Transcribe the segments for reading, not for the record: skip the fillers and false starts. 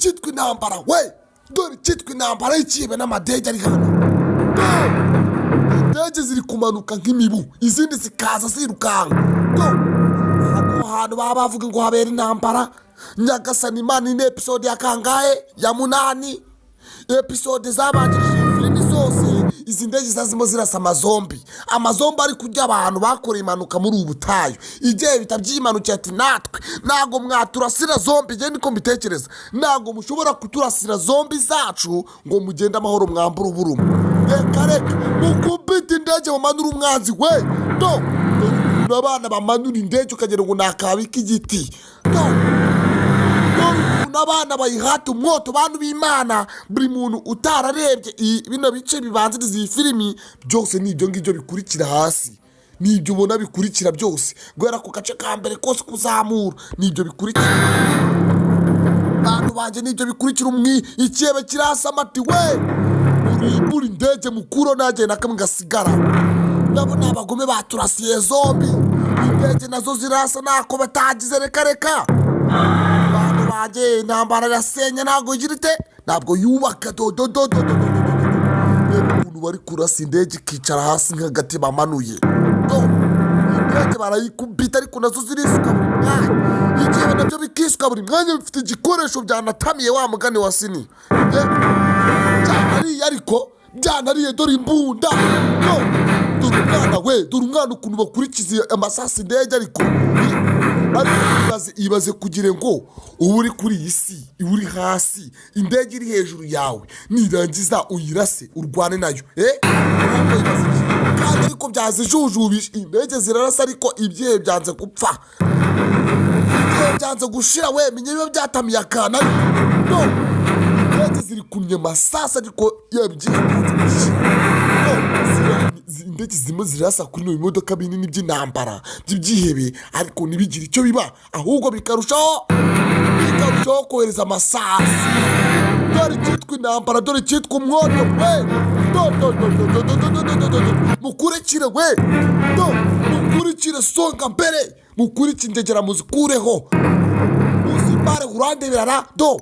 Icyitwa intambara we, dore icyitwa intambara y'ikibe n'amadege ari hano. Indege ziri kumanuka nk'imibu, izindi zikaza zirukanka. Do, hano hantu baba bavuga ngo habera intambara. Nyagasani Imana, ni episode ya kangahe? Ya munani. Episode zabanjirije iyi filimi zose, izi ndege zazimo zirasa amazombi, amazombi ari kurya abantu bakoreye impanuka muri ubu butayu. Igihe bitabyimanukiye ati: "Natwe ntabwo mwaturasira zombi." Njye niko mbitekereza, ntabwo mushobora kuturasira zombi zacu ngo mugende amahoro, mwambure uburumo. Reka reka, mukubite indege, mumanure umwanzi we. Do, dore abana bamanura indege, ukagira ngo ni akababi k'igiti. Do, dore ukuntu abana bayihata umwoto. Bantu b'Imana, buri muntu utararebye bino bice bibanziriza iyi filimi, byose ni ibyo ngibyo bikurikira hasi, ni ibyo ubona bikurikira byose guhera ku gace ka mbere kose kuzamura, ni ibyo bikurikira. Bantu banjye, ni ibyo bikurikira. Umwi ikebe kirasama ati: "We, murimbura indege mukuro, ntagihe na kamwe gasigara." Nabo ni abagome, baturasiye zombi, indege nazo zirasa ntako batagize. Reka reka, bantu banjye, intambara irasenya, ntabwo igira ite, ntabwo yubaka. Do do do do do do do do do. Reba ukuntu bari kurasa indege ikicara hasi nk'agati bamanuye. Do, indege barayikubita, ariko nazo zirisuka buri mwanya, igihe nabyo bikisuka buri mwanya, bifite igikoresho byanatamiye wa mugani wa sini. Byanariye, ariko byanariye. Dore imbunda. Do, dore umwana we, dore umwana ukuntu bakurikiza amasasu indege. Ariko ibaze kugira ngo uba uri kuri iyi si, iba uri hasi, indege iri hejuru yawe, nirangiza uyirase, urwane nayo. Urumva ibaze iki? Kandi ariko byazijujubije, indege zirarasa, ariko ibyehe byanze gupfa, ibyehe byanze gushira. We, menye biba byatamiye akantu. Ariko no indege ziri kumye amasasu, ariko yabyihe byanze gushira. No, indege zirimo zirasa kuri bino bimodoka binini by'intambara by'ibyihebe, ariko ntibigire icyo biba, ahubwo bikarushaho kohereza amasasu. Dore icyitwa intambara, dore icyitwa umwoto we. Do do do do do do do do do do do. Mukurikire we, do, mukurikire, songa mbere, mukurikire indegera, muzikureho, muzimare urandebera. Do,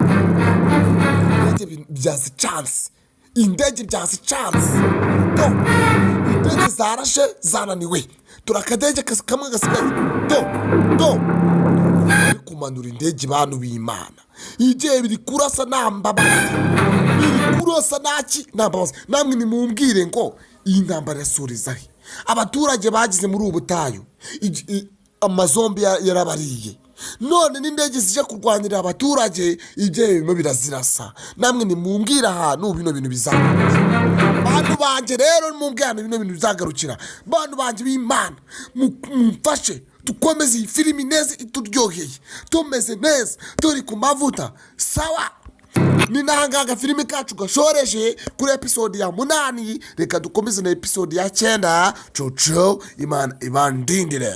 indege byazi chance, indege byazi chance. Do, indege zarashe zananiwe, turi akadege kamwe gasigaye. Do do, bari kumanura indege. Bantu b'Imana, igihe biri kurasa nta mbabazi, biri kurasa ntaki, nta mbabazi. Namwe nimumbwire ngo iyi ntambara irasoreza he? Abaturage bagize muri ubu butayu, amazombi yarabariye, none n'indege zije kurwanirira abaturage, ibyo birimo birazirasa. Namwe nimumbwire ahantu bino bintu bizagarukira. Bantu banjye rero, nimumbwire ahantu bino bintu bizagarukira. Bantu banjye b'Imana, mumfashe dukomeze iyi filimi neza, ituryoheye, tumeze neza, turi ku mavuta. Sawa, ni nahangaha agafilimi kacu gashoreje kuri episode ya munani. Reka dukomeze na episode ya cyenda. Coco, Imana ibandindire.